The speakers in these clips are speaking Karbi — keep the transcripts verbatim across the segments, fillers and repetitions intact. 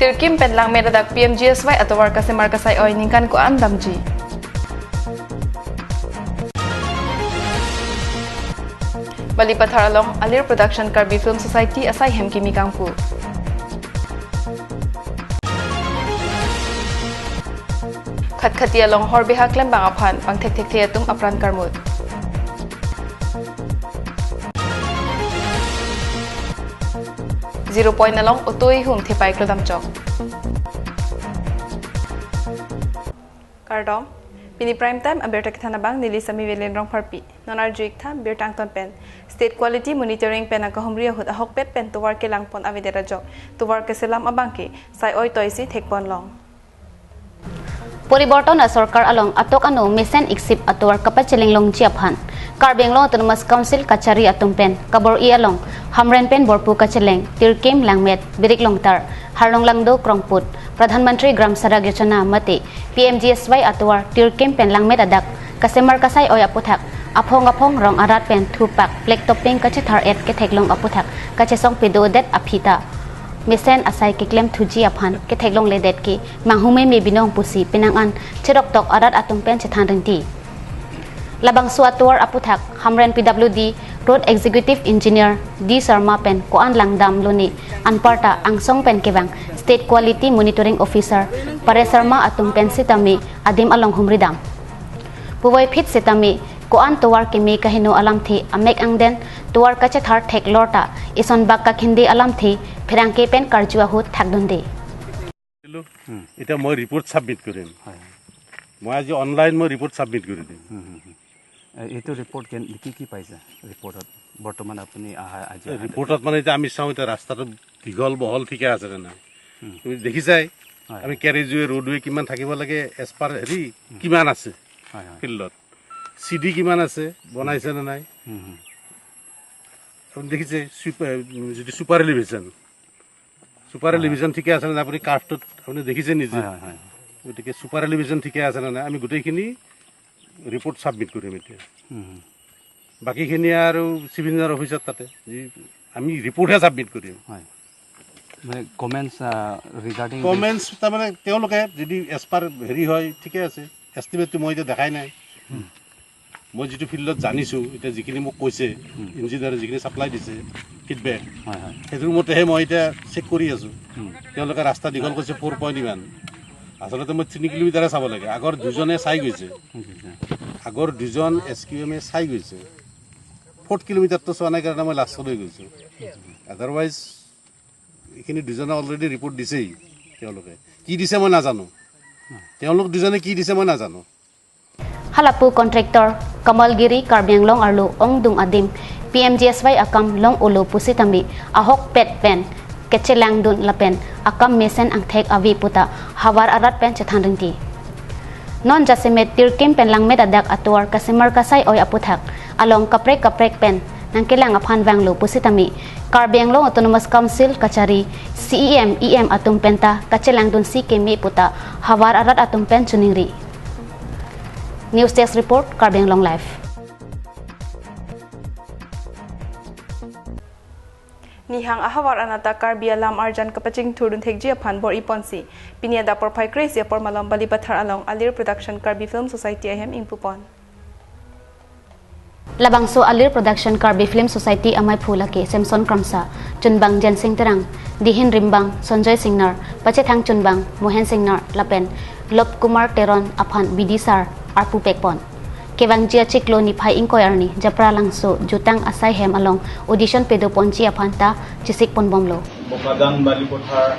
Tirkim pen langmet adak P M G S Y atovar kasemar kasai-oi ningkan ko-an damji. Balipathar along Alir Production Karbi Film Society asai hem kimi kangpu. Khatkhati along horbeha klembang aphan pangthekthekthe atum apran karmut. Zero Point along auto ihum thepai klodam chok. Kardom, pini Prime Time abirta kethan abang neli Sami Velen Rongpharpi. Non arju-ik tha birta angton pen. State Quality Monitoring pen akahumri ahut ahokpet pen tovar kelangpon avedet ajok tovar keselam abangke sai-oi toisi thekpon long. Poriborton asorkar along atok ano mesen iksip atovar kapacheleng longji aphan Karbi Anglong Autonomous Council kachari atum pen kabor-i along Hamren pen Borpu kacheleng Tirkim, Langmet, Birik Longtar, Harlong Langdo, Krongput, Pradhan Mantri Gram Sadak Yojana mate P M G S Y atovar Tirkim pen Langmet adak kasemar kasai-oi aputhak aphong aphong rong arat pen thupak black topping kachethar-et ketheklong aputhak kachesong pedodet aphi ta mesen asai keklem thuji aphan ketheklongledet ke manghumeme binong pusi penang an cheroktok arat atum pen chethan ringti. Labangso atovar aputhak Hamren P W D Road Executive Engineer D Sharma pen ko-an langdam lone anparta angsong pen kevang State Quality Monitoring Officer Paresh Sharma atum pen sitame adim along humridam. Puvoiphit sitame ko-an tovar keme kaheno alamthe amek angden tovar kachethar theklor ta ison bak kakhinde alamthe pherangke pen karju ahut thakdunde. দিলো। এতিয়া মই report submit কৰিম। মই আজি অনলাইন মই report submit কৰি দিম। এইটো ৰিপৰ্ট কেন- কি কি পাইছে ৰিপৰ্টত? বৰ্তমান আপুনি অহা আজি অহা- ৰিপৰ্টত মানে এতিয়া আমি চাওঁ, এতিয়া ৰাস্তাটো দীঘল বহল ঠিকে আছে নে নাই। তুমি দেখিছাই, হয়, আমি কেৰেজৱে ৰোডৱে কিমান থাকিব লাগে, এজ পাৰ হেৰি কিমান আছে হয় হয় ফিল্ডত, চি ডি কিমান আছে, বনাইছে নে নাই। হুম, হুম। আপুনি দেখিছে চুপাৰ, যিটো চুপাৰ এলিভেশ্যন, চুপাৰ এলিভেশ্যন ঠিকে আছে নে নাই আপুনি কাৰ্ভটোত আপুনি দেখিছে নিজে। হয় হয় হয় গতিকে চুপাৰ এলিভেশ্যন ঠিকে আছে নে নাই আমি গোটেইখিনি ৰিপৰ্ট ছাবমিট কৰিম এতিয়া। হুম, হুম। বাকীখিনি আৰু চিভিল ইঞ্জিনিয়াৰ অফিচত তাতে যি আমি ৰিপৰ্টহে ছাবমিট কৰিম। হয় মানে কমেণ্টছ ৰিগাৰ্ডিং কমেণ্টছ তাৰমানে তেওঁলোকে যদি এজ পাৰ হেৰি হয় ঠিকে আছে, এষ্টিমেটটো মই এতিয়া দেখাই নাই। মই যিটো ফিল্ডত জানিছোঁ, এতিয়া যিখিনি মোক কৈছে ইঞ্জিনিয়াৰে যিখিনি ছাপ্লাই দিছে ফিডবেক, হয় হয় সেইটোৰ মতেহে মই এতিয়া চেক কৰি আছোঁ। হুম। তেওঁলোকে ৰাস্তা দীঘল কৰিছে ফ'ৰ পইণ্ট ইমান, আচলতে মই তিনি কিলোমিটাৰে চাব লাগে। আগৰ দুজনে চাই গৈছে, আচ্ছা, আচ্ছা। আগৰ দুজন এছ কিউ এমে চাই গৈছে। ফ'ৰ্থ কিলোমিটাৰটো চোৱা নাই কাৰণে মই লাষ্টলৈ গৈছোঁ। আদাৰৱাইজ এইখিনি দুজনে অলৰেডি ৰিপৰ্ট দিছেই। তেওঁলোকে কি দিছে মই নাজানো, তেওঁলোক দুজনে কি দিছে মই নাজানো। Halapu contractor Kamalgiri Karbi Anglong arlo ongdung adim P M G S Y akam long-olo pusitame ahokpet pen kechelangdun lapen akam mesen angthek ave puta havar arat pen chethan ringti. Non jasemet Tirkim pen Langmet adak atovar kasemar kasai-oi aputhak along kaprek kaprek pen nangkelang aphan vanglo pusitame Karbi Anglong Autonomous Council kachari C E M, E M atum penta kachelangdunsi keme puta havar arat atum pen choningri. News Desk Report, Karbi Anglong Live. Nihang ahavar anata Karbi alam arjan kapachingthurdun thekji aphan bor-iponsi pini adap porphai kre-isi apor malom Balipathar along Alir Production Karbi Film Society ahem ingpupon. Labangso Alir Production Karbi Film Society amaiphu lake Samson Kramsa, chunbang Jensing Terang, dihin rimbang Sanjoy Singnar, pachethang chunbang Mohen Singnar lapen Lop Kumar Teron aphan bidisar arpu pekpon. Kevangji achiklo niphai ingkoi arni Japralangso jutang asai hem along audition pedoponji aphan ta chesikponbomlo. Bokajan Balipathar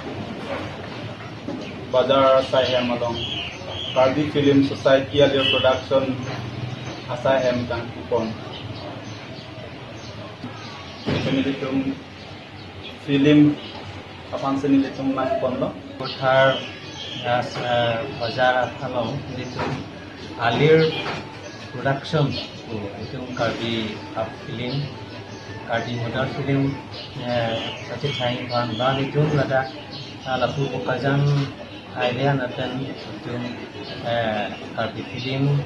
Bazar asai hem along Karbi Film Society Alir Production asai hem kangpupon. Isi nelitum film aphansi nelitum nangponlo. Pathar as, eh, Bazar along nelitum Alir Production, itum Karbi Hap Film, Karbi Modal Film, eh, pachethang aphan ba itum ladak, ah, lapu Bokajan area lapen itum, eh, Karbi Film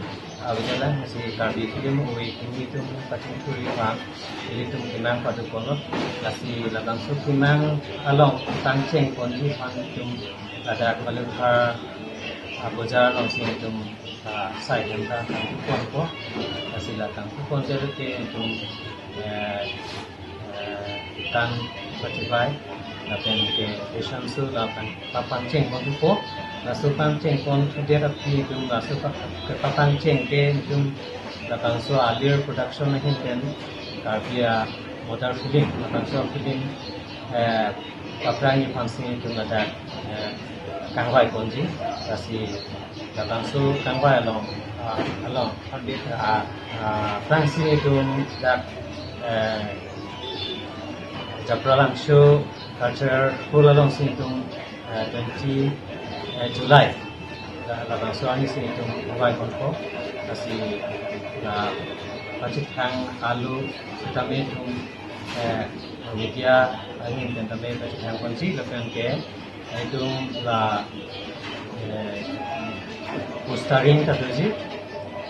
Avidala, lasi Karbi Film Week nelitum kachingthur aphan, nelitum kemang padu ponlo, lasi labangso kemang along pangcheng ponji aphan nelitum ladak Malunghar, ah, bojar alongsi nelitum, ah, sai hem ta kangpu ponpo, lasi la kangpu pon te ke nelitum, eh, eh, tan pachivai, lapen ke Ishansu lapen papangcheng pon thupo, laso pangcheng pon thudet aphi nelitum laso pa-, kepapangcheng ke nelitum labangso Alir Production ahin pen Karbi a modern film, labangso film, eh, paprangji aphansi nelitum ladak, eh, kangvai ponji, lasi labangso kangvai along, ah, along, ah, ah, aphrangsi nelitum dak, eh, Japralangso Cultural Hall alongsi nelitum, eh, twenty, eh, July, la-, labangso arnisi nelitum kangvai ponpo, lasi la pachethang alu sitame nelitum, eh, media ahin pen tame pachethang ponji lapen ke nelitum la, eh, postering ta doji,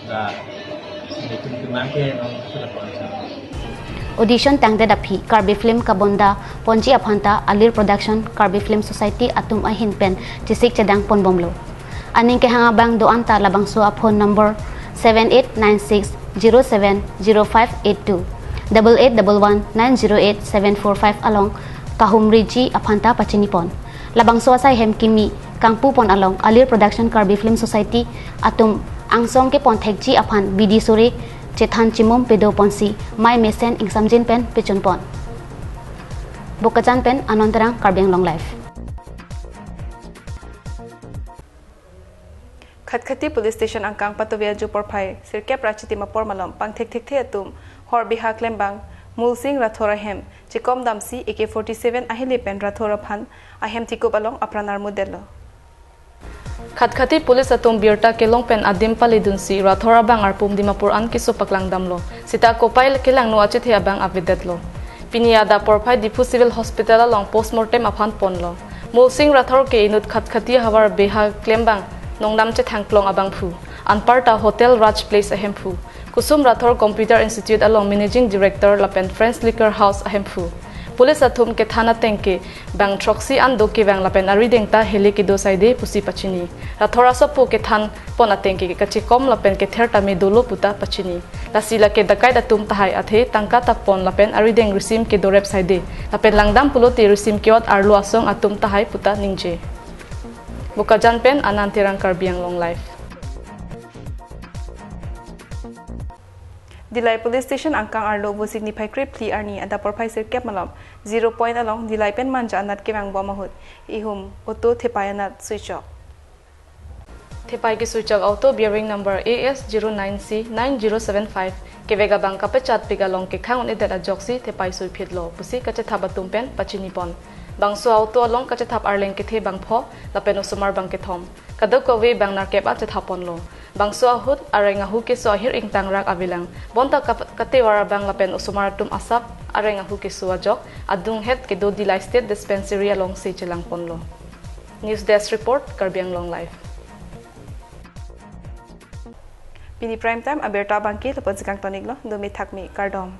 la nelitum kemang ke non kasulah ponji. Audition tangdet aphi Karbi Film kabonda ponji aphan ta Alir Production Karbi Film Society atum ahin pen chesik chedang ponbomlo. Aning kehang abang do-an ta labangso a phone number seven eight nine six zero seven zero five eight two, double eight double one nine zero eight seven four five along kahumriji aphan ta pachini pon. Labangso asai hem kimi kangpu pon along Alir Production Karbi Film Society atum angsong kepon thekji aphan bidi sore chethan chimum pedo ponsi mei mesen ingsamjin pen pechun pon. Bokajan pen Anand Terang, Karbi Anglong Live. Khatkhati Police Station angkang patovi ajo porphai sirkep ra chitim apor malom pangthek thekthe atum hor beha klembang Mulsing Rathore ahem chekom damsi A K forty-seven ahili pen Rathore aphan ahem tikup along apran armudetlo. Khatkhati Police atum birta kelong pen adim palidunsi Rathore abang arpum Dimapur an keso paklang damlo. Sita kopai kelangno achethe abang avedetlo. Pini adap porphai Diphu Civil Hospital along postmortem aphan ponlo. Mulsing Rathore ke inut Khatkhati havar beha klembang nongnam chethangklong abangphu. Anparta Hotel Raj Place ahemphu. Kusum Rathore Computer Institute along Managing Director lapen French Liquor House ahemphu. Police atum kethan ateng ke bang throksi an do kevang lapen arideng ta hele kedo saide pusi pachini. Rathore asopo kethan pon ateng ke kachekom lapen kether tame dolo puta pachini. Lasi lake dakai atum tahai athe tangka ta pon lapen arideng risim kedorep saide. Lapen langdam pulote risim ke-ot arlo asong atum tahai puta ningje. Bokajan pen Anand Terang, Karbi Anglong Live. Dillai Police Station angkang arlo Vosik niphai krephli arni adap porphai sirkep malom Zero Point along Dillai pen Manja anat kevangbom ahut ihum auto thepai anat suichok. Thepai kesuichok auto bearing number A S zero nine C nine zero seven five kevek abang kapachatpik along kekhang un-edet ajoksi thepai suiphitlo pusi kachethap atum pen pachini pon. Bangso auto along kachethap arleng kethe bangpho lapen osomar bang kethom. Kadokave bang nerkep an chethap ponlo. Bangso ahut areng ahu keso ahir ingtangrak avelang. Bonta ka-, katevar abang lapen osomar atum asap areng ahu keso ajok adunghet kedo Dillai State Dispensary alongsi chelang ponlo. News Desk Report, Karbi Anglong Live. Pini Prime Time abirta abangke lapu-an si kangtoniklo, dome thakme, kardom.